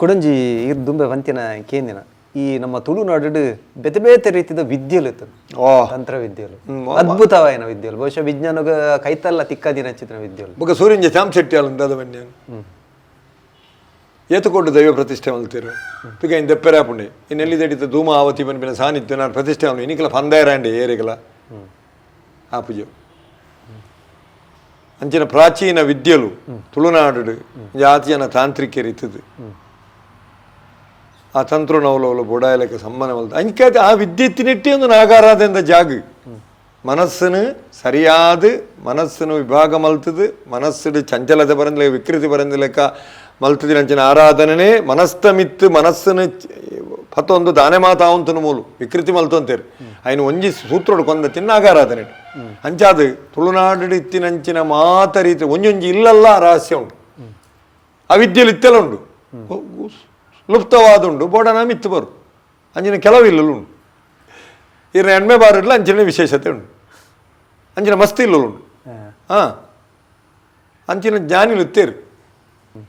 ಕುಡೊಂಜಿ ಇರ್ ದುಂಬೆ ಪಂತಿನ ಕೇಂದಿನ ಈ ನಮ್ಮ ತುಳುನಾಡು ಬೇತೆ ಬೇತೆ ರೀತಿದ ವಿದ್ಯೆಲು ಇತ್ತು. ತಂತ್ರ ವಿದ್ಯೆಲು, ಅದ್ಭುತವಾಯಿನ ವಿದ್ಯೆಲು, ಬಹುಶಃ ವಿಜ್ಞಾನಗ ಕೈತಲ್ಲ ತಿಕ್ಕದಿನ ಚಿತ್ರ ವಿದ್ಯೆಲು. ಬೊಕ ಸೂರ್ಯಂಜ ಶ್ಯಾಮ್ ಶೆಟ್ಟಿ ಅಲ್ಲಂದಾದ ಬನ್ನಿ ಏತುಕೊಂಡು ದೈವ ಪ್ರತಿಷ್ಠೆ ಮಲ್ತಿರು ತುಗ ಇನ್ ದೆಪ್ಪೆರೆ ಆಪುಂಡೆ ಇನ್ ಎಲ್ಲಿ ದಡಿತ ಧೂಮಾವತಿ ಪನ್ಪಿನ ಸಾನ್ನಿಧ್ಯ ನಾನು ಪ್ರತಿಷ್ಠೆ ಅವನು ಇನಿಕಲ ಪಂದಾಯರಾಂಡೆ ಏರಿಗಲ ಆಪುಜು. ಅಂಚಿನ ಪ್ರಾಚೀನ ವಿದ್ಯೆಲು ತುಳುನಾಡು ಜಾತಿಯನ ತಾಂತ್ರಿಕರು ಇತ್ತದು. ಆ ತಂತ್ರನವಲವಲು ಬೊಡಾಯಲಕ್ಕೆ ಸಮ್ಮನ ಮಲ್ತ ಅಂಕಾದ ಆ ವಿದ್ಯೆ ತಿನಿಟ್ಟಿ ಒಂದು ನಾಗಾರಾಧೆಂದ ಜಾಗ ಮನಸ್ಸನ್ನು ಸರಿಯಾದ ಮನಸ್ಸನ್ನು ವಿಭಾಗ ಮಲ್ತದು ಮನಸ್ಸು ಚಂಚಲತೆ ಬರಂದಿಲ್ಲ ವಿಕೃತಿ ಬರಂದಿಲೆಕ್ಕ ಮಲ್ತದಿನ ಅಂಚಿನ ಆರಾಧನೆ ಮನಸ್ತಮಿತ್ತು ಮನಸ್ಸನ್ನು ಪತ್ತೊಂದು ದಾನೆ ಮಾತಾವಂತನು ಮೂಲು ವಿಕೃತಿ ಮಲ್ತೊಂತೇರು ಅಯ್ನ ಒಂಜಿ ಸೂತ್ರೋಡು ಕೊಂದ ತಿನ್ನ ನಾಗಾರಾಧನೆ. ಅಂಚಾದು ತುಳುನಾಡು ಇತ್ತಿನಂಚಿನ ಮಾತ ರೀತಿ ಒಂಜೊಂಜಿ ಇಲ್ಲಲ್ಲ ರಹಸ್ಯ ಉಂಟು, ಅವಿದ್ಯೆಲು ಇತ್ತೆಲ್ಲ ಉಂಡು, ಲುಪ್ತವಾದುಂಡು, ಬೋಡನ ಮಿತ್ತು ಬರು ಅಂಚಿನ ಕೆಲವು ಇಲ್ಲಲು ಉಂಡು. ಇರ್ನ ಎಣ್ಮೆ ಬಾರಿಡ್ಲ ಅಂಚಿನ ವಿಶೇಷತೆ ಉಂಡು, ಅಂಚಿನ ಮಸ್ತ್ ಇಲ್ಲಲು ಉಂಡು. ಹಾಂ ಅಂಚಿನ ಜ್ಞಾನಿಲು ಇತ್ತೇರು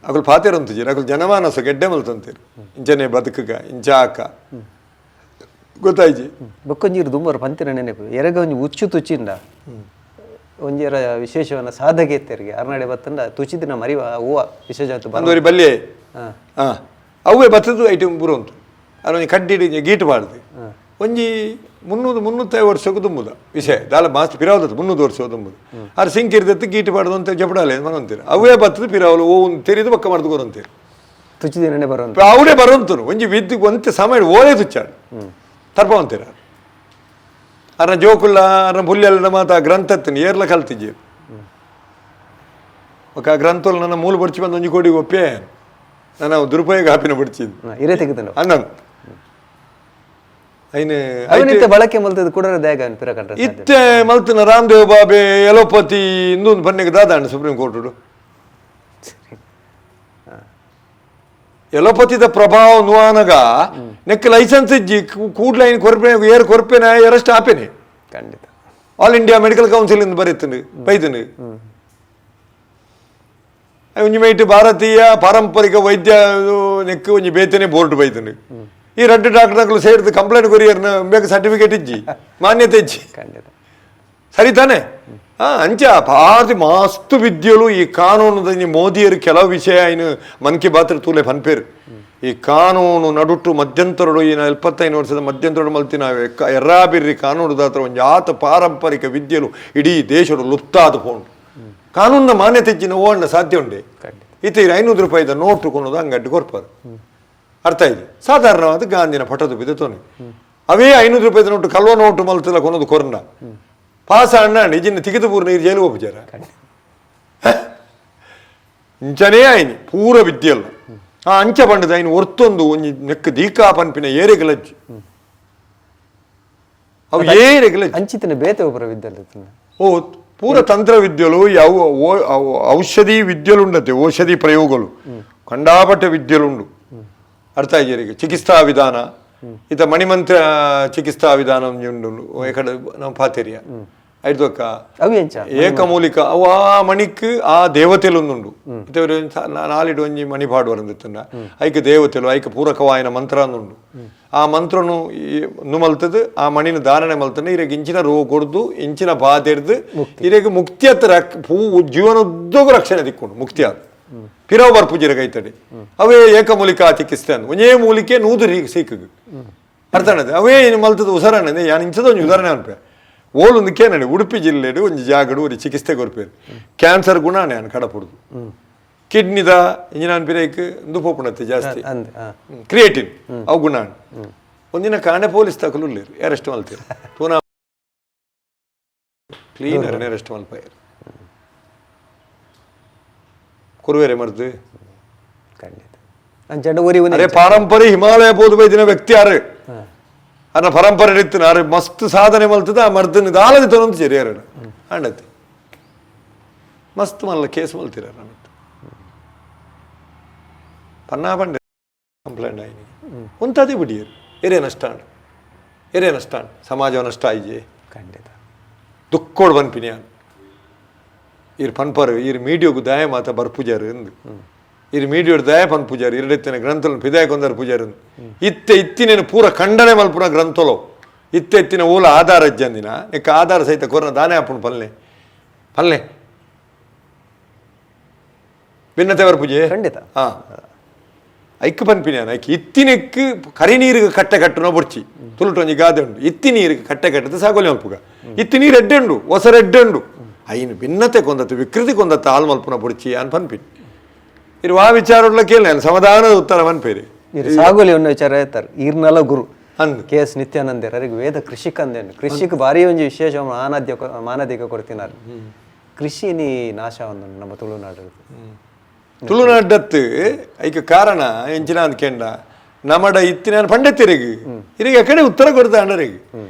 ಅಕುಲು ಪಾತೇರು ಅಂತಿಜೀರು, ಅಕುಲು ಜನಮಾನಸ ಗೆಡ್ಡೆ ಮಲ್ತಂತೇರು ಇಂಚನೆ ಬದುಕುಗ ಇಂಚ ಆಕ ಗೊತ್ತಾಯ್ಜಿ. ಬೊಕ್ಕೊಂಜೀರು ದುಂಬರು ಪಂತಿನ ನೆನಪು ಎರೆಗ ಒಂಜಿ ಉಚ್ಚು ತುಚ್ಚಿಂಡ ಒಂಜಿ ವಿಶೇಷವನ್ನ ಸಾಧಕೆ ಇತ್ತೆರಿಗೆ ಅರ್ನಾಡೆ ಬತ್ತಂಡ ತುಚಿದಿನ ಮರಿ ಹೂವ ವಿಶೇಷ ಅಂದೋರಿ ಬಲ್ಲೆ ಹಾಂ ಅವೇ ಬತ್ತದು ಐಟಮ್ ಬುರೋಂತು ಅಲ್ಲೊಂಜಿ ಕಡ್ಡಿ ಗೀಟು ಪಾಡ್ದು ಒಂಜಿ 300 350 ವರ್ಷಕ್ಕೂ ತುಂಬುದ ವಿಷಯ ದಾಲ ಮಾಸ್ತಿ ಪಿರಾವದತ್ತು 300 ವರ್ಷ ತುಂಬುದು ಆರು ಸಿಂಕ್ ಇರ್ದತ್ತು ಗೀಟು ಪಾಡ್ದು ಅಂತ ಜಪಡಾಲೆ ಮನಂತೀರ ಅವೇ ಬತ್ತದು ಪಿರಾವಲು ಓ ಒಂದು ತೆರಿದು ಪಕ್ಕ ಮಾಡ್ದು ಕೊರಂತೀರಿ ತುಚಿದಿನನೆ ಬರುವಂತ ಅವರೇ ಬರುವಂತನು ಒಂಜಿ ವಿದ್ಯು ಒಂತೆ ಸಮಯ ಓಲೇ ತುಚ್ಚಾಡು ತರ್ಪವಂತೀರ ಅರ್ನ ಜೋಕುಲ್ಲ ಅರ್ನ ಪುಲ್ಯಲ್ಲ ಮಾತ ಗ್ರಂಥತ್ತಿನ ಏರ್ಲ ಕಲ್ತಿಜ್ಜಿ ఒక ಗ್ರಂಥಲ್ ನನ್ನ ಮೂಲ ಬಡ್ಚಿ ಬಂದು ಒಂಜಿ ಕೋಡಿ ಒಪ್ಪೆ ನಾನು ದುರುಪಯೋಗ ಹಾಪಿನ ಬಡ್ಚಿದ್ದು ಇರೇ ತೆಗೆದು ಅನ್ನ ಐನು ಅವನಿತ್ತೆ ಬಳಕೆ ಮಲ್ತದ ಕೂಡ ದೇಗ ಪಿರ ಕಂಡ್ರೆ ಇತ್ತೆ ಮಲ್ತನ ರಾಮದೇವ್ ಬಾಬೆ ಎಲೋಪತಿ ಇಂದೊಂದು ಪನ್ನೆಗೆ ದಾದಾಂಡ ಸುಪ್ರೀಂ ಕೋರ್ಟ್ ಎಲೋಪತಿದ ಪ್ರಭಾವ ನುವಾನಗ ನೆಕ್ ಲೈಸೆನ್ಸ್ ಇಜ್ಜಿ ಕೂಡ್ಲ ಐನ್ ಕೊರ್ಪೆ ಏರ್ ಕೊರ್ಪೆನ ಅರೆಸ್ಟ್ ಆಪೇನೆ. ಖಂಡಿತ all India medical council ಇಂದ ಬರೀತನು ಬೈದನು ಒಂಜಿ ಮೈಟ್ ಭಾರತೀಯ ಪಾರಂಪರಿಕ ವೈದ್ಯ ನೆಕ್ ಒಂಜಿ ಬೇತನೆ ಬೋರ್ಡ್ ಬೈದನು. ಈ ರಡ್ಡು ಡಾಕ್ಟರ್ಗಳು ಸೇರಿದು ಕಂಪ್ಲೇಂಟ್ ಕೊರಿಯರ್ನ ಬೇಗ ಸರ್ಟಿಫಿಕೇಟ್ ಇಜ್ಜಿ ಮಾನ್ಯತೆ ಇಜ್ಜಿ. ಖಂಡಿತ ಸರಿ ತಾನೆ. ಅಂಚ ಭಾರಿ ಮಸ್ತ್ ವಿದ್ಯೆಲು ಈ ಕಾನೂನು ಮೋದಿಯರು ಕೆಲವು ವಿಷಯ ಇನ್ನು ಮನ್ ಕಿ ಬಾತ್ ತೂಲೆ ಪನ್ಪೇರು. ಈ ಕಾನೂನು ನಡುಟ್ಟು ಮಧ್ಯಂತರಡು ಈ 75 ವರ್ಷದ ಮಧ್ಯಂತರಡು ಮಲ್ತಿನ ಎರ್ರಾಬಿರ್ರಿ ಕಾನೂನು ದಾತ್ರ ಒಂಜಿ ಆತ ಪಾರಂಪರಿಕ ವಿದ್ಯೆಲು ಇಡೀ ದೇಶಡು ಲುಪ್ತಾದ ಪೋಂಡು ಕಾನೂನ ಮಾನ್ಯತೆ ಇಜ್ಜಿನ ಓಣ್ಣ ಸಾಧ್ಯ ಉಂಡೆ. ಇತ್ತ 500 ರೂಪಾಯಿದ ನೋಟು ಕೊನೋದು ಅಂಗಡ್ಡು ಕೊರ್ಪಾರು ಅರ್ಥ ಇದೆ. ಸಾಧಾರಣವಾದ ಗಾಂಧಿನ ಪಟದ ಬಿದ್ದ ತೋನೆ ಅವೇ 500 ರೂಪಾಯಿದ ನೋಟು ಕಲ್ವ ನೋಟು ಮಲ್ತಲ ಕೊನೋದು ಕೊರ್ನ ಪಾಸ ಅಣ್ಣ ಇಜಿನ ತಿಗಿದು ಪೂರ್ಣ ನೀರು ಜೈಲು ಒಪ್ಪುಜಾರ ಇಂಚನೇ ಆಯ್ನಿ ಪೂರ ವಿದ್ಯೆಲ್ಲ ಆ ಅಂಚ ಪಂಡದ ಐನು ಒರ್ತೊಂದು ಒಂಜಿ ನೆಕ್ ದೀಕಾ ಪನ್ಪಿನ ಏರೆಗಲಜ್ಜಿ ಅವು ಏರೆಗಲಜ್ಜಿ ಅಂಚಿತನ ಬೇತೆ ಒಬ್ಬರ ವಿದ್ಯೆಲ್ಲ ಓ ಪೂರ ತಂತ್ರ ವಿದ್ಯೆಲು ಯಾವ ಔಷಧಿ ವಿದ್ಯೆಲು ಉಂಡತೆ ಔಷಧಿ ಪ್ರಯೋಗలు ಕಂಡಾಪಟ್ಟೆ ವಿದ್ಯೆಲುಂಡು ಅರ್ಥ ಆಯ್ತು. ಚಿಕಿತ್ಸಾ ವಿಧಾನ ಇತ ಮಣಿಮಂತ್ರ ಚಿಕಿತ್ಸಾ ವಿಧಾನ ಉಂಡು ಎಕಡೆ ನಮ್ಮ ಪಾತೆರಿಯ ಐದೊಕ್ಕ ಏಕಮೂಲಿಕ ಅವು ಆ ಮಣಿಕ್ ಆ ದೇವತೆಲೊಂದುಂಡು ಇತ್ತವರು ನಾಲಿಡು ಒಂಜಿ ಮಣಿ ಪಾಡುವರಂದಿತ್ತಂಡ ಐಕ್ ದೇವತೆಲು ಐಕ್ ಪೂರಕವಾಯಿನ ಮಂತ್ರ ಅಂದುಂಡು. ಆ ಮಂತ್ರನು ನುಮಲ್ತದು ಆ ಮಣಿನ ಧಾರಣೆ ಮಲ್ತನ ಇರೆಗ್ ಇಂಚಿನ ರೋಗ ಕೊಡ್ದು ಇಂಚಿನ ಬಾಧೆರ್ದು ಇರೆಗ್ ಮುಕ್ತಿ ಹತ್ರ ಪೂ ಜೀವನೋದ್ಯೋಗ ರಕ್ಷಣೆ ದಿಕ್ಕೊಂಡು ಮುಕ್ತಿ ಆದ ಪಿರವು ಬರ್ಪುಜಿರ ಕೈತಡಿ ಅವೇ ಏಕಮೂಲಿಕ ಚಿಕಿತ್ಸೆ ಅಂದ್ ಒಂಜೇ ಮೂಲಿಕೆ ನೂದು ಸೀಕಗ್ ಅರ್ಥ ಅವೇ ಏನು ಮಲ್ತದ ಉಸರಣ್ಣೆ ಯಾನ್ ಇಂಚದ ಒಂಜಿ ಉದಾಹರಣೆ ಅನ್ಪೆ ಓಲೊಂದು ಕೇನಡೆ ಉಡುಪಿ ಜಿಲ್ಲೆಡು ಒಂಜಿ ಜಾಗಡು ಒಂಜಿ ಚಿಕಿತ್ಸೆ ಕೊರ್ಪೇರು ಕ್ಯಾನ್ಸರ್ ಗುಣಾನೆ ಅನ್ ಕಡಪುಡುದು ಕಿಡ್ನಿದ ಇಂಜಿನ ಅನ್ಪಿರೇಕ್ ಇಂದು ಪೋಪುಣತ್ತೆ ಜಾಸ್ತಿ ಕ್ರಿಯೇಟಿನ್ ಅವು ಗುಣ ಒಂದಿನ ಕಾಣೆ ಪೊಲೀಸ್ ತಕಲು ಉಲ್ಲೇರು ಅರೆಸ್ಟ್ ಮಲ್ತೇರು ತೂನಾ ಕ್ಲೀನ್ ಅರೆಸ್ಟ್ ಮಲ್ಪಾಯರು ಕೊರುವೇರೆ ಮರ್ದು ಖಂಡಿತ ಅರೆ ಪಾರಂಪರೆ ಹಿಮಾಲಯ ಪೋದು ಬೈದಿನ ವ್ಯಕ್ತಿ ಯಾರು ಅನ್ನ ಪರಂಪರೆ ಇತ್ತು ಅರೆ ಮಸ್ತ್ ಸಾಧನೆ ಮಲ್ತದ ಆ ಮರ್ದನ ದಾಲದಿ ತೊಂದು ಸರಿ ಅಂಡತಿ ಮಸ್ತ್ ಮಲ್ಲ ಕೇಸ್ ಮಲ್ತಿರ ಪನ್ನಾ ಪಂಡೆ ಕಂಪ್ಲೇಂಟ್ ಆಯ್ನಿ ಒಂತಾದೆ ಬಿಡಿಯರು ಎರೆ ನಷ್ಟ ಎರೆ ನಷ್ಟ ಸಮಾಜ ನಷ್ಟ ಆಯ್ಜೆ ಖಂಡಿತ ದುಕ್ಕೋಡು ಪನ್ಪಿನಿ ಈರ್ ಪನ್ಪರು ಈರ್ ಮೀಡಿಯೋಗು ದಯ ಮಾತ ಬರ್ಪುಜಾರು ಎಂದು ಇರು ಮೀಡಿಯೋಡ್ ದಯಾಪನ್ ಪೂಜಾರಿ ಇರಡೆತ್ತಿನ ಗ್ರಂಥలను ಪಿದಾಯ ಕೊಂದರ್ ಪೂಜಾರಿ ಇತ್ತೆ ಇತ್ತಿನೇನು ಪೂರ ಖಂಡನೆ ಮಲ್ಪುನ ಗ್ರಂಥಲು ಇತ್ತೆ ಇತ್ತಿನ ಓಲ ಆಧಾರ ಇಜ್ಜಂದಿನ ನೆಕ್ಕ ಆಧಾರ ಸಹಿತ ಕೊರ್ನ ದಾನೆ ಆಪುಂಡು ಪಲ್ಲೆ ಪಲ್ಲೆ ಭಿನ್ನತೆ ಪೂಜೆ ಖಂಡಿತ. ಹಾ ಐಕ್ ಪನ್ಪಿನ ಐಕ್ ಇತ್ತಿನೆಕ್ ಕರಿ ನೀರಿಗೆ ಕಟ್ಟೆ ಕಟ್ಟುನ ಬೊಡ್ಚಿ ತುಳುಟು ಒಂಜಿ ಗಾದೆ ಉಂಡು ಇತ್ತಿ ನೀರಿಗೆ ಕಟ್ಟೆ ಕಟ್ಟದ ಸಾಗೋಲಿ ಮಲ್ಪುಗ ಇತ್ತಿ ನೀರು ಎಡ್ಡೆ ಉಂಡು ಹೊಸ ಎಡ್ಡೆ ಉಂಡು ಐನು ಭಿನ್ನತೆ ಕೊಂದತ್ತು ವಿಕೃತಿ ಕೊಂದತ್ತು ಹಾಲು ಮಲ್ಪುನ ಬೊಡ್ಚಿ ಅನ್ ಪನ್ಪಿನ್ ಇರು ಆ ವಿಚಾರ ಕೇಳಿ ನಾನು ಸಮಾಧಾನದ ಉತ್ತರ ಪನ್ಪೇರಿ ಇರು ಸಾಗೋಲಿ ಅನ್ನೋ ವಿಚಾರ ಹೇಳ್ತಾರೆ ಈರ್ನಲ ಗುರು ಅಂದ್ ಕೆ ಎಸ್ ನಿತ್ಯಾನಂದೇರ್ ಅರಿಗೆ ವೇದ ಕೃಷಿಕ ಅಂದೇನು ಕೃಷಿಗೆ ಭಾರಿ ಒಂಜಿ ವಿಶೇಷ ಮಾನಾದ್ಯ ಮಾನದಿಕ ಕೊಡ್ತಿನಾರು ಕೃಷಿ ನೀ ನಾಶ ಒಂದು ನಮ್ಮ ತುಳುನಾಡು ತುಳುನಾಡತ್ತು ಐಕ ಕಾರಣ ಎಂಚಿನ ಅಂದ್ಕೆಂಡ ನಮಡ ಇತ್ತಿನ ಪಂಡಿತರಿಗೆ ಇರಿಗೆ ಆ ಕಡೆ ಉತ್ತರ ಕೊಡ್ತ ಅಂಡರಿಗೆ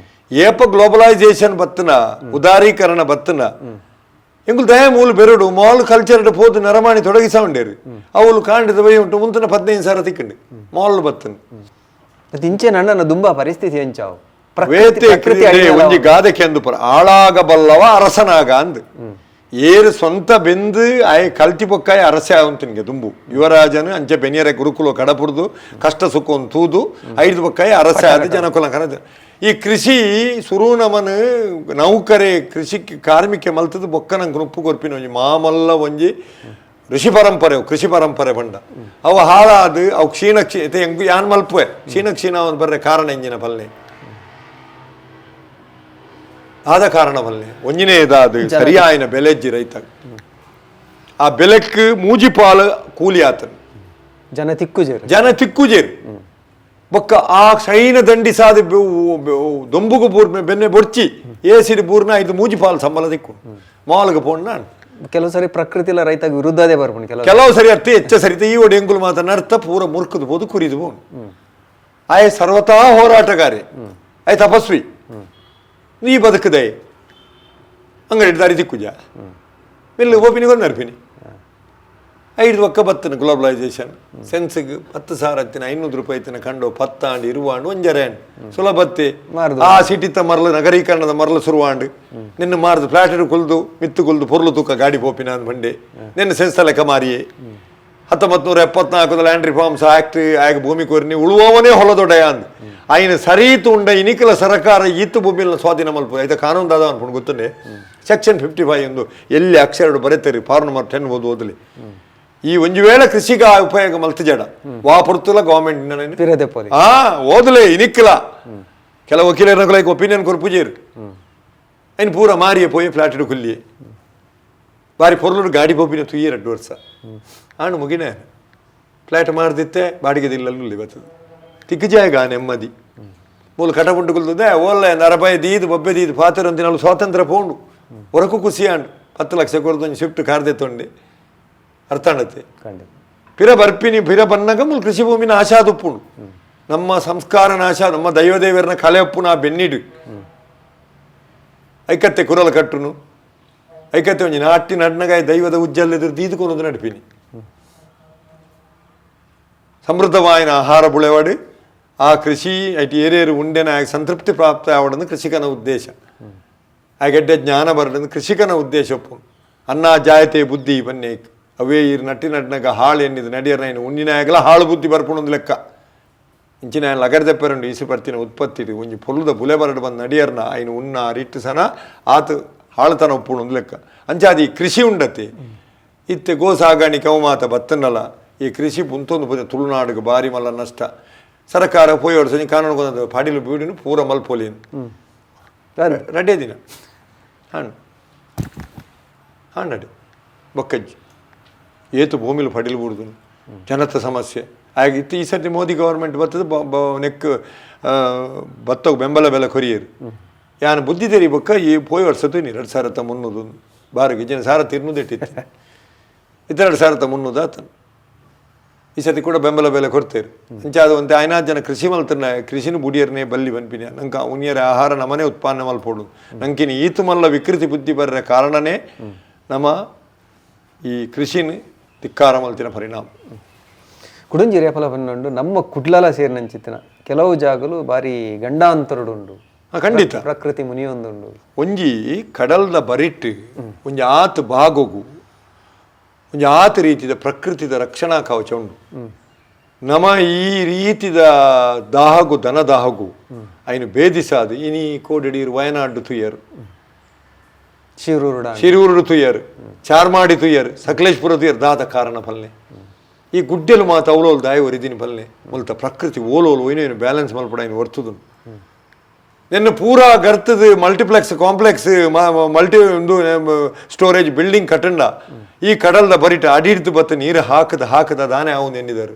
ಏಪ ಗ್ಲೋಬಲೈಸೇಷನ್ ಬತ್ತನ ಉದಾರೀಕರಣ ಬತ್ತನ ಎಂಗುಲ್ ದಯ ಮೂಲ ಬೆರಡು ಮಾಲ್ ಕಲ್ಚರ್ ಪೋದು ನರಮಾಣಿ ತೊಡಗಿಸ ಉಂಡೇರು ಅವಳು ಕಾಂಡದ ಬೈ ಉಂಟು ಮುಂತಿನ 15,000 ತಿಕ್ಕಂಡು ಮಾಲ್ ಬತ್ತನ ಮತ್ತೆ ಇಂಚೆ ನಣ್ಣನ ದುಂಬಾ ಪರಿಸ್ಥಿತಿ ಎಂಚಾವು ವೇತೆ ಒಂಜಿ ಗಾದೆ ಕೆಂದು ಪರ ಆಳಾಗಬಲ್ಲವ ಅರಸನಾಗ ಅಂದ್ ಏರು ಸ್ವಂತ ಬೆಂದು ಆಯ್ ಕಲ್ತಿ ಬೊಕ್ಕಾಯ ಅರಸೆ ಆವಂತಿನ್ಗೆ ದುಂಬು ಯುವರಾಜನು ಅಂಚೆ ಬೆನಿಯರ ಗುರುಕುಲ ಕಡಪುಡ್ದು ಕಷ್ಟ ಸುಖವನ್ನು ತೂದು ಐದು ಬೊಕ್ಕಾಯ ಅರಸೆ ಆದ ಜನಕುಲ ಕನದ ಈ ಕೃಷಿ ಸುರು ನಮನು ನೌಕರೆ ಕೃಷಿ ಕಾರ್ಮಿಕ ಮಲ್ತದ ಬೊಕ್ಕ ನಂಗೆ ನುಪ್ಪು ಕೊರ್ಪಿನ ಒಂಜಿ ಮಾಮಲ್ಲ ಒಂಜಿ ಋಷಿ ಪರಂಪರೆ ಅವು ಕೃಷಿ ಪರಂಪರೆ ಪಂಡ ಅವು ಹಾಳಾದು ಅವು ಕ್ಷೀಣ ಕ್ಷೀಣ ಎಂಗು ಯಾನ್ ಮಲ್ಪುವೆ ಕ್ಷೀಣ ಕ್ಷೀಣ ಅವನು ಬರ್ರೆ ಕಾರಣ ಎಂಜಿನ ಪಲ್ಲೆ ಆದ ಕಾರಣವಲ್ಲೇ ಒಂಜಿನೇದಾದು ಸರಿಯಾಯಿನ ಬೆಲೆಜ್ಜಿ ರೈತ ಆ ಬೆಲೆಕ್ ಮೂಜಿಪಾಲು ಕೂಲಿ ಆತನು ಜನ ತಿಕ್ಕುಜೇರು ಜನ ತಿಕ್ಕುಜೇರು ಬೊಕ್ಕ ಆ ಸೈನ ದಂಡಿ ಸಾದ ದೊಂಬುಗು ಬೂರ್ನ ಬೆನ್ನೆ ಬೊರ್ಚಿ ಏಸಿಡಿ ಬೂರ್ನ ಇದು ಮೂಜಿಪಾಲು ಸಂಬಳ ದಿಕ್ಕು ಮಾಲ್ಗೆ ಪೋಣ್ಣ ಕೆಲವು ಸರಿ ಪ್ರಕೃತಿಲ ರೈತಾಗ ವಿರುದ್ಧದೇ ಬರ್ಪುಂಡು ಕೆಲವು ಕೆಲವು ಸರಿ ಅರ್ಥ ಹೆಚ್ಚ ಸರಿತ ಈ ಒಡೆ ಎಂಗುಲು ಮಾತ ನರ್ಥ ಪೂರ ಮುರ್ಕದು ಬೋದು ಕುರಿದು ಬೋನು ಆಯ್ ಸರ್ವತಾ ಹೋರಾಟಗಾರಿ ಆಯ್ ತಪಸ್ವಿ ನೀ ಬದುಕದೆ ಅಂಗಡಿ ದಾರಿ ದಿಕ್ಕುಜ ಮಿಲ್ಲು ಓಪಿನಿ ಕೊಂದರ್ಪಿನಿ ಐದು ಒಕ್ಕ ಬತ್ತನ ಗ್ಲೋಬಲೈಸೇಷನ್ ಸೆನ್ಸಿಗೆ 10,000 ಹತ್ತಿನ 500 ರೂಪಾಯಿ ತಿನ್ನ ಕಂಡು ಪತ್ತಾಂಡು ಇರುವಾಂಡು ಒಂಜರೆ ಸುಲಭತ್ತೆ ಮಾರ್ದು. ಆ ಸಿಟಿತ ಮರಳು ನಗರೀಕರಣದ ಮರಳು ಸುರುವಾಂಡು ನಿನ್ನ ಮಾರ್ದು ಫ್ಲಾಟ್ ಕುಲ್ದು ಮಿತ್ತು ಕುಲ್ದು ಪೊರ್ಲು ತೂಕ ಗಾಡಿ ಪೋಪಿನ ಅಂದ್ ಬಂಡೆ ನಿನ್ನ ಸೆನ್ಸ್ ಲೆಕ್ಕ ಮಾರಿಯೇ 1974 land reforms act ಆಗ ಭೂಮಿ ಕೋರಿನಿ ಉಳುವವನೇ ಹೊಲದೊಡೆಯ ಅಂದ್ ಆಯ್ನ ಸರೀತು ಉಂಡ ಇನಿಕಲ ಸರಕಾರ ಈತು ಭೂಮಿನ ಸ್ವಾಧೀನ ಮಲ್ಪ ಐತ ಕಾನೂನು ದಾದ ಅನ್ಕೊಂಡು ಗೊತ್ತುಂಡೆ ಸೆಕ್ಷನ್ 55 ಎಂದು ಎಲ್ಲಿ ಅಕ್ಷರ ಬರೆತೇರಿ ಫಾರ್ಮ್ ನಂಬರ್ 10 ಓದು ಓದಲಿ ಈ ಒಂದು ವೇಳೆ ಕೃಷಿಗೆ ಆ ಉಪಯೋಗ ಮಲ್ತು ಜಡ ವಾ ಪೊರ್ತುಲ ಗವರ್ಮೆಂಟ್ ಪಿರದೆ ಪೋಲಿ ಆ ಓದಲೇ ಇನಿಕ್ಕಲ ಕೆಲವು ವಕೀಲರ ಒಪಿನಿಯನ್ ಕೊರ್ ಪೂಜೇರು ಐನ್ ಪೂರ ಮಾರಿಯೇ ಪೋಯಿ ಫ್ಲಾಟ್ ಕುಲ್ಲಿಯೇ ಬಾರಿ ಪೊರ್ಲುಡು ಗಾಡಿ ಪೋಪಿನ ತುಯ್ಯೆ 2 ವರ್ಷ ಆಣು ಮುಗಿನ ಫ್ಲಾಟ್ ಮಾರ್ದಿತ್ತೆ ಬಾಡಿಗೆದಿಲ್ಲಲ್ಲಿ ಬರ್ತದೆ ತಿಕ್ಕಜಾಯಗ ನೆಮ್ಮದಿ ಮೂಲ ಕಟಪುಂಡು ಕುಲ್ತದೆ ಓಲ್ಲ ನರಬಾಯ ದೀದು ಬೊಬ್ಬೆ ದೀದು ಪಾತ್ರ ಅಂತಿನಾಳು ಸ್ವಾತಂತ್ರ್ಯ ಪೋಂಡು ಹೊರಕು ಖುಷಿ ಆಂಡು 10 ಲಕ್ಷ ಕೊರದು ಒಂಜಿ ಸ್ವಿಫ್ಟ್ ಕಾರ್ದೆ ತೊಂಡೆ ಅರ್ಥ ಆಣತ್ತೆ ಖಂಡಿತ ಪಿರ ಬರ್ಪಿನಿ ಪಿರ ಬನ್ನಗ ಮೂಲ ಕೃಷಿ ಭೂಮಿ ನಾಶ ಆದುಪ್ಪುಂಡು ನಮ್ಮ ಸಂಸ್ಕಾರ ನಾಶ ನಮ್ಮ ದೈವದೇವರನ ಕಲೆ ಒಪ್ಪುನ ಆ ಬೆನ್ನಿಡು ಐಕತ್ತೆ ಕುರಲ ಕಟ್ಟುನು ಐಕತ್ತೆ ಒಂಜಿ ನಾಟಿ ನಡ್ನಗಾಯ ದೈವದ ಉಜ್ಜಲ್ಲೆದುರು ದೀದುಕೊನದು ನಡಿಪಿನಿ ಸಮೃದ್ಧವಾಯಿನ ಆಹಾರ ಬುಳೆವಾಡು ಆ ಕೃಷಿ ಐಟಿ ಏರೇರು ಉಂಡೆನ ಸಂತೃಪ್ತಿ ಪ್ರಾಪ್ತ ಆವಡನ್ನು ಕೃಷಿಕನ ಉದ್ದೇಶ ಆ ಗೆಡ್ಡೆ ಜ್ಞಾನ ಬರಡನ್ನು ಕೃಷಿಕನ ಉದ್ದೇಶ ಒಪ್ಪು ಅನ್ನ ಜಾಯತೆ ಬುದ್ಧಿ ಬನ್ನೇ ಅವೇ ಇರು ನಟ್ಟಿ ನಡ್ನಗ ಹಾಳು ಎನ್ನಿದು ನಡಿಯರ್ ನೈನು ಉಂಡಿನಾಗಲ ಹಾಳು ಬುದ್ಧಿ ಬರ್ಪುಣೊಂದು ಲೆಕ್ಕ ಇಂಚಿನ ಲಗರ್ದೆಪ್ಪರುಂಡು ಈಸು ಬರ್ತಿನ ಉತ್ಪತ್ತಿ ಒಂಜಿ ಪೊಲ್ಲುದ ಬುಲೆ ಬರಡು ಬಂದು ನಡಿಯರ್ನ ಐನು ಉನ್ನ ರಿಟ್ಟು ಸನ ಆತು ಹಾಳುತನ ಒಪ್ಪುಣೊಂದು ಲೆಕ್ಕ ಅಂಚಾದಿ ಕೃಷಿ ಉಂಡತೆ ಇತ್ತೆ ಗೋ ಸಾಗಾಣಿಕೆ ಅವು ಮಾತ ಬತ್ತನಲ್ಲ ಈ ಕೃಷಿ ಪುಂತೊಂದು ಪೂಜೆ ತುಳುನಾಡಿಗೆ ಭಾರಿ ಮಲ್ಲ ನಷ್ಟ ಸರ್ಕಾರ ಪೋಯೋಡು ಸಂಜೆ ಕಾನೂನು ಕೊಂದ ಪಾಡಿಲು ಬೀಡಿನು ಪೂರ ಮಲ್ಪೊಲಿನು ರಡ್ಡೆ ದಿನ ಹಣ್ಣು ಹಣ್ಣಡಿ ಬೊಕ್ಕಜ್ಜಿ ಏತು ಭೂಮಿಲು ಪಡಿಲು ಬುಡ್ದು ಜನತ ಸಮಸ್ಯೆ ಹಾಗೆ ಇತ್ತು ಈ ಸರ್ತಿ ಮೋದಿ ಗವರ್ಮೆಂಟ್ ಬರ್ತದೆ ನೆಕ್ ಬತ್ತೋಗ್ ಬೆಂಬಲ ಬೆಲೆ ಕೊರಿಯರು ಯಾನು ಬುದ್ಧಿ ತೆರಿ ಬೊಕ್ಕ ಈ ಪೋಯ್ ವರ್ಷ ತೂನಿ 2300 ಬಾರಿಗೆ ಜನ ಸಾರ ತಿರ್ನುದೆಟ್ಟಿತ್ತು ಇತ್ತ 2300 ಆತನು ಈ ಸತಿ ಕೂಡ ಬೆಂಬಲ ಬೆಲೆ ಕೊಡ್ತೇರು ಅಂಚಾದ ಒಂತೆ ಐನಾರು ಜನ ಕೃಷಿ ಮಲ್ತನ ಕೃಷಿನ ಬುಡಿಯರ್ನೇ ಬಲ್ಲಿ ಬನ್ಪಿನ ನಂಗೆ ಉನಿಯರ ಆಹಾರ ನಮನೆ ಉತ್ಪನ್ನ ಮಲ್ಪೋಡು ನಂಕಿನ ಈತು ಮಲ್ಲ ವಿಕೃತಿ ಬುದ್ಧಿ ಬರ್ರ ಕಾರಣನೇ ನಮ್ಮ ಈ ಕೃಷಿನ ಧಿಕ್ಕಾರ ಮಲ್ತಿನ ಪರಿಣಾಮ. ಕುಡುಂಜಿ ರೇಫಲ ಪನ್ನುಂಡು ನಮ್ಮ ಕುಡ್ಲಲ ಸೇರಿನಂಚಿತ್ತಿನ ಕೆಲವು ಜಾಗಲು ಬಾರಿ ಗಂಡಾಂತರಡು ಉಂಡು. ಖಂಡಿತ ಪ್ರಕೃತಿ ಮುನಿಯೊಂದುಂಡು. ಒಂಜಿ ಕಡಲ್ದ ಬರಿಟ್ಟು ಒಂಜಿ ಆತ್ ಭಾಗಗು ಒಂಜಿ ಆತ ರೀತಿದ ಪ್ರಕೃತಿದ ರಕ್ಷಣಾ ಕವಚ ಉಂಡು. ನಮ ಈ ರೀತಿದ ದಾಹಗು ದನ ದಾಹಗು ಐನು ಬೇದಿಸಾದು ಇನಿ ಕೋಡಿಡೀರ್ ವಯನಾಡು ತುಯ್ಯರು, ಶಿರೂರುಡ ಶಿರೂರು ತುಯ್ಯರು, ಚಾರ್ಮಾಡಿ ತುಯ್ಯರು, ಸಕಲೇಶ್ಪುರ ತುಯ್ಯರು. ದಾದ ಕಾರಣ ಫಲ್ನೆ ಈ ಗುಡ್ಡೆಲು ಮಾತ ಅವಲೋಲು ದಾಯ ಒರಿದಿನ ಫಲ್ನೆ ಮುಲ್ತ ಪ್ರಕೃತಿ ಓಲೋಲು ಒಯ್ನೇನು ಬ್ಯಾಲೆನ್ಸ್ ಮಲ್ಪಡ ಐನು ವರ್ತುದು. ನಿನ್ನ ಪೂರಾ ಗರ್ತದ multiplex complex multi ಒಂದು ಸ್ಟೋರೇಜ್ ಬಿಲ್ಡಿಂಗ್ ಕಟ್ಟಂಡ ಈ ಕಡಲ್ದ ಬರಿಟ ಅಡಿಡ್ದು ಬತ್ತ ನೀರು ಹಾಕದ ಹಾಕದ ದಾನೆ ಅವು ನೆನ್ನಿದರು.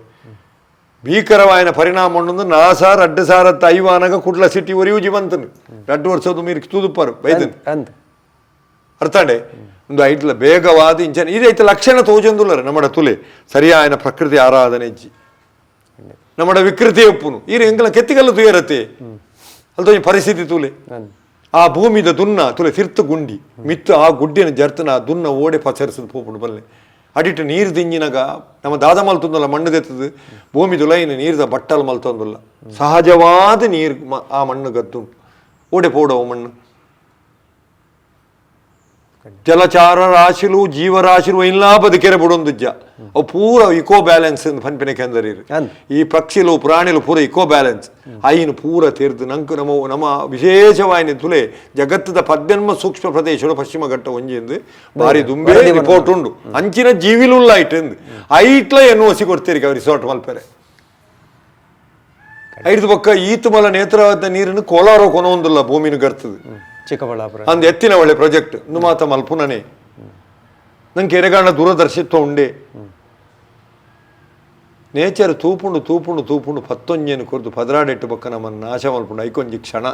ಭೀಕರವಾಯಿನ ಪರಿಣಾಮ ಉಂಡು. ನಾಸಾರ್ ಅಡ್ಡ ಸಾರತ್ತ ಐವಾನಗ ಕುಡ್ಲ ಸಿಟಿ ಒರಿಯು ಜೀವಂತನು ರಡ್ಡು ವರ್ಷದ ಮೀರು ತೂದುಪ್ಪಾರು ಬೈದನ್ ಅಂದ್ ಅರ್ಥಾಂಡೆ. ಒಂದು ಐಟ್ಲ ಬೇಗವಾದ ಇಂಚನ ಇದೈತ ಲಕ್ಷಣ ತೋಜೊಂದುಲ್ಲರ ನಮ್ಮಡ ತುಲೆ ಸರಿಯಾಯನ ಪ್ರಕೃತಿ ಆರಾಧನೆ ಇಜ್ಜಿ, ನಮ್ಮಡ ವಿಕೃತಿ ಒಪ್ಪುನು ಈರು ಎಂಕಲ ಕೆತ್ತಿಗಲ್ಲ ತುಯರತ್ತೆ ಅಲ್ತೊಂಜಿ ಪರಿಸ್ಥಿತಿ ತೂಲೆ. ಅಂದ್ ಆ ಭೂಮಿದ ದುನ್ನ ತುಲೆ ತಿರ್ತು ಗುಂಡಿ ಮಿತ್ತು ಆ ಗುಡ್ಡಿನ ಜರ್ತನ ಆ ದುನ್ನ ಓಡೆ ಪಸರಿಸದು ಪೋಪುಂಡು ಬಲ್ಲೆ. ಅಡಿಟ್ಟು ನೀರು ದಿಂಜಿನಗ ನಮ್ಮ ದಾದ ಮಲ್ತೊಂದಲ್ಲ ಮಣ್ಣು ದೆತ್ತದು ಭೂಮಿ ದುಲೈನ ನೀರ್ದ ಬಟ್ಟಲ್ ಮಲ್ತೊಂದುಲ್ಲ ಸಹಜವಾದ ನೀರು ಆ ಮಣ್ಣು ಗದ್ದುಂಡು ಓಡೆ ಪೋಡವು ಮಣ್ಣು. ಜಲಚಾರ ರಾಶಿಲು ಜೀವರಾಶಿಲು ಎಲ್ಲ ಬದುಕೆರೆ ಬುಡೊಂದುಜ್ಜ ಅವು ಪೂರ ಇಕೋ ಬ್ಯಾಲೆನ್ಸ್ ಪನ್ಪಿನ ಕೆಂದರೀರು. ಅಂದ್. ಈ ಪಕ್ಷಿಲು ಪ್ರಾಣಿಲು ಪೂರ ಇಕೋ ಬ್ಯಾಲೆನ್ಸ್ ಐನು ಪೂರ ತೀರ್ದು ನಂಕು ನಮ್ಮ ನಮ್ಮ ವಿಶೇಷವಾಯಿನ ತುಲೆ ಜಗತ್ತದ ಪದ್ಯನ್ಮ ಸೂಕ್ಷ್ಮ ಪ್ರದೇಶಗಳು ಪಶ್ಚಿಮ ಘಟ್ಟ ಒಂಜಿಂದು ಬಾರಿ ದುಂಬೆ ವರದಿ ಬಂದ. ರಿಪೋರ್ಟ್ ಉಂಡು. ಅಂಚಿನ ಜೀವಿಲುಲ್ಲ ಐಟ್ ಐಟ್ಲ ಎನ್ನು ಒಸಿ ಕೊಡ್ತೀರಿ ಅವ್ ರಿಸಾರ್ಟ್ ಮಲ್ಪೆರೆ. ಐದು ಪಕ್ಕ ಈತು ಮಲ ನೇತ್ರಾವತಿ ನೀರನ್ನು ಕೋಲಾರ ಕೊನೊಂದುಲ್ಲ ಭೂಮಿನ ಗರ್ತದೆ ಚಿಕ್ಕಬಳ್ಳಾಪುರ ಅಂದ್ ಎತ್ತಿನ ಒಳ್ಳೆ ಪ್ರಾಜೆಕ್ಟ್ ಇಂದು ಮಾತ ಮಲ್ಪುನನೆ ನಂಗೆ ಎರೆಗಾಣ ದೂರದರ್ಶಿತ್ವ ಉಂಡೆ. ನೇಚರ್ ತೂಪುಂಡು ತೂಪುಂಡು ತೂಪುಂಡು ಪತ್ತೊಂಜೆನು ಕೊರ್ದು ಪದರಾಡೆಟ್ಟು ಪಕ್ಕ ನಮ್ಮನ್ನು ನಾಶ ಮಲ್ಪುಂಡು. ಐಕೊಂಜಿ ಕ್ಷಣ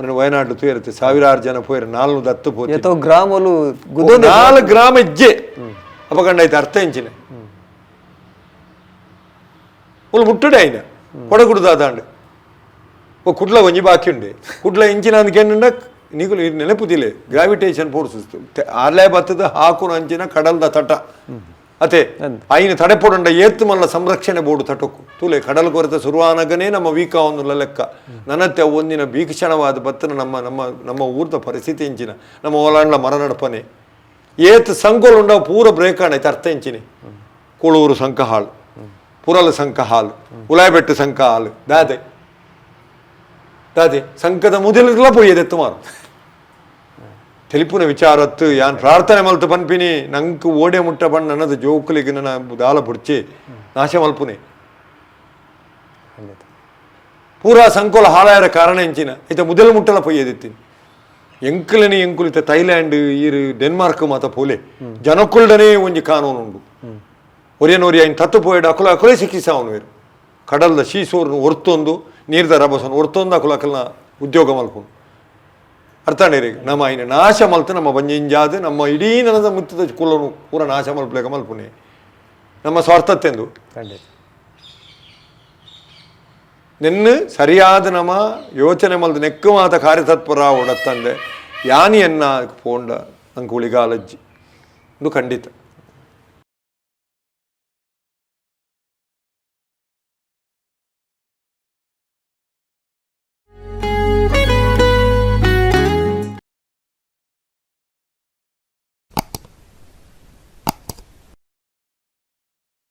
ಮನೆ ವಯನಾಡು ತೂಯರತ್ತೆ ಸಾವಿರಾರು ಜನ ಪೋಯರು ನಾಲ್ನು ದತ್ತು ಪೋತಿ ಏತೋ ಗ್ರಾಮಲು ಗುದ್ದೊಂದು ನಾಲ್ ಗ್ರಾಮ ಇಜ್ಜೆ ಅಪಗಂಡ ಐತೆ ಅರ್ಥ ಎಂಚಿನ ಉಲ್ ಮುಟ್ಟುಡೆ ಐನ ಕೊಡಗುಡು ದಾದಾಂಡು ಓ ಕುಡ್ಲ ಒಂಜಿ ಬಾಕಿ ಉಂಡೆ ಕುಡ್ಲ ಇಂಚಿನ ಅಂದ್ಕೆಂಡ ನೀಗುಲು ನೆನಪುದಿಲೆ ಗ್ರಾವಿಟೇಷನ್ ಫೋರ್ಸ್ ಅಲೆ ಬತ್ತದ ಹಾಕುನ ಅಂಚಿನ ಕಡಲ್ದ ತಟ ಅತೆ ಐನ ತಡೆಪೊಡಂಡ ಏತ್ತು ಮಲ್ಲ ಸಂರಕ್ಷಣೆ ಬೋರ್ಡು ತಟಕ್ಕು ತೂಲೆ ಕಡಲ್ ಕೊರತೆ ಶುರುವಾನಗನೇ ನಮ್ಮ ವೀಕ ಒಂದುಲ್ಲ ಲೆಕ್ಕ ನನತ್ತೆ ಒಂದಿನ ಭೀಕ್ಷಣವಾದ ಬತ್ತನ ನಮ್ಮ ನಮ್ಮ ನಮ್ಮ ಊರ್ದ ಪರಿಸ್ಥಿತಿ ಇಂಚಿನ ನಮ್ಮ ಓಲಾಂಡ್ಲ ಮರ ನಡಪನೆ ಏತ್ ಸಂಕೋಲು ಉಂಡವು ಪೂರ ಬ್ರೇಕ್ ಆಣೈತೆ ಅರ್ಥ ಇಂಚಿನಿ. ಕೂಳೂರು ಸಂಕ ಹಾಳು, ಪುರಲ ಸಂಕ ಹಾಲು, ಉಲಾಯಬೆಟ್ಟು ಸಂಕ ಹಾಲು, ದಾದೆ ದಾದೆ ಸಂಕದ ಮುದಲಿರ್ಲ ಪೊಯ್ಯದೆತ್ತು ಮಾರು ತೆಲಿಪುನ ವಿಚಾರತ್ತು ಯಾನ್ ಪ್ರಾರ್ಥನೆ ಮಲ್ತು ಪನ್ಪಿನಿ ನಂಕ್ ಓಡೆ ಮುಟ್ಟ ಬಣ್ಣ ನನ್ನದು ಜೋಕುಲಿಗೆ ನನ್ನ ದಾಲ ಬುಡ್ಚಿ ನಾಶ ಮಲ್ಪುನೆ ಪೂರಾ ಸಂಕೋಲ ಹಾಳಾಯರ ಕಾರಣ ಎಂಚಿನ ಐತ ಮುದಲು ಮುಟ್ಟಲ ಪೊಯ್ಯದಿತ್ತೀನಿ ಎಂಕುಲನೆ ಎಂಕುಲಿತ ಥೈಲ್ಯಾಂಡ್ ಈರು ಡೆನ್ಮಾರ್ಕ್ ಮಾತ ಪೋಲೆ ಜನಕ್ಕುಲ್ಡನೆ ಒಂಜಿ ಕಾನೂನು ಉಂಡು. ಒರಿಯನೊರಿ ಐನ್ ತತ್ತು ಪೋಯಡ ಅಕುಲ ಅಕುಲೇ ಶಿಕ್ಷಿಸಾವನು వేరు ಕಡಲ್ದ ಶೀಸೋರ್ನು ಒರ್ತೊಂದು ನೀರ್ದ ರಭಸನು ಒರ್ತೊಂದು ಅಕುಲ ಅಕಲ್ನ ಉದ್ಯೋಗ ಮಲ್ಪುನು ಅರ್ಥಾಂಡೇರಿ. ನಮ್ಮ ಐನ ನಾಶ ಮಲ್ತು ನಮ್ಮ ಬಂಜಿಂಜಾದು ನಮ್ಮ ಇಡೀ ನನದ ಮುತ್ತದ ಕುಲನು ಪೂರ ನಾಶ ಮಲ್ಪಲೇಕ ಮಲ್ಪುನೆ ನಮ್ಮ ಸ್ವಾರ್ಥತ್ತೆಂದು ಖಂಡಿತ. ನಿನ್ನ ಸರಿಯಾದ ನಮ್ಮ ಯೋಚನೆ ಮಲ್ದು ನೆಕ್ಕು ಮಾತ ಕಾರ್ಯತತ್ಪರ ಒಡತ್ತಂದೆ ಯಾನಿ ಎನ್ನ ಪೋಂಡ ನಂಗೆ ಉಳಿಗಾಲಜ್ಜಿ ಇದು ಖಂಡಿತ.